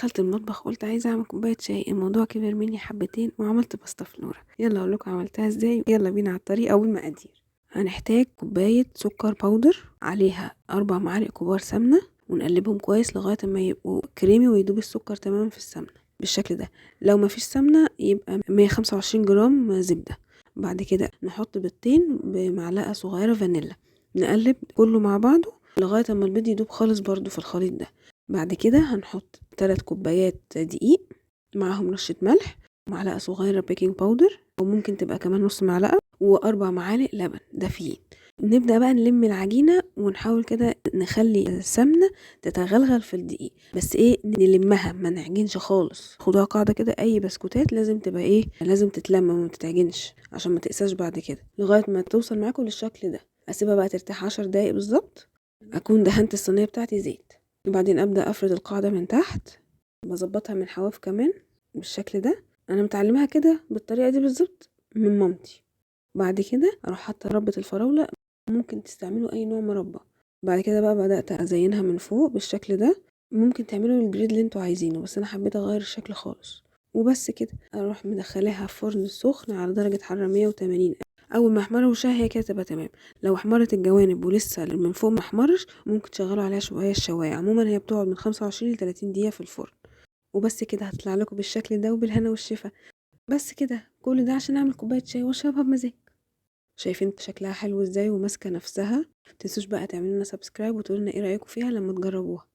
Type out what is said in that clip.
دخلت المطبخ قلت عايزه اعمل كوباية شاي، الموضوع كبر مني حبتين وعملت باستا فلورا. يلا اقول لكم عملتها ازاي، يلا بينا على الطريقة والمقادير. هنحتاج كوباية سكر powder، عليها 4 معالق كبار سمنه، ونقلبهم كويس لغاية ما يبقوا كريمي ويدوب السكر تماما في السمنة بالشكل ده. لو ما فيش سمنه يبقى 125 جرام زبدة. بعد كده نحط بيضتين بمعلقه صغيرة فانيلا، نقلب كله مع بعضه لغاية اما البيض يدوب خالص برضو في الخليط ده. بعد كده هنحط 3 كوبايات دقيق معاهم رشه ملح، معلقه صغيرة baking powder وممكن تبقى كمان نص معلقه، و4 معالق لبن دافيين. نبدأ بقى نلم العجينة ونحاول كده نخلي السمنة تتغلغل في الدقيق، بس ايه نلمها ما نعجنش خالص. خدوها قاعدة كده، اي بسكوتات لازم تبقى ايه، لازم تتلم وما تتعجنش عشان ما تقساش بعد كده، لغاية ما توصل معاكم للشكل ده. اسيبها بقى ترتاح 10 دقايق بالظبط. اكون دهنت الصينية بتاعتي زيت، وبعدين ابدأ افرد القاعدة من تحت، بظبطها من حواف كمان بالشكل ده. انا متعلمها كده بالطريقة دي بالظبط من مامتي. بعد كده اروح حاطه ربة الفراولة، ممكن تستعملوا اي نوع مربى. بعد كده بقى بدأت ازينها من فوق بالشكل ده، ممكن تعملوا ال grid اللي انتوا عايزينه، بس انا حبيت اغير الشكل خالص. وبس كده اروح مدخلاها في فرن سخن على درجة حرارة 180. اول ما احمر وشها هي كده تبقى تمام. لو احمرت الجوانب ولسه من فوق ما احمرش ممكن تشغلوا عليها شوية الشوايه. عموما هي بتقعد من 25 ل 30 دقيقة في الفرن. وبس كده هتطلع لكم بالشكل ده وبالهنا والشفا. بس كده كل ده عشان اعمل كوباية شاي واشربها بمزاج. شايفين شكلها حلو ازاي وماسكه نفسها. متنسوش بقى تعملوا لنا subscribe وتقولوا لنا ايه رايكم فيها لما تجربوها.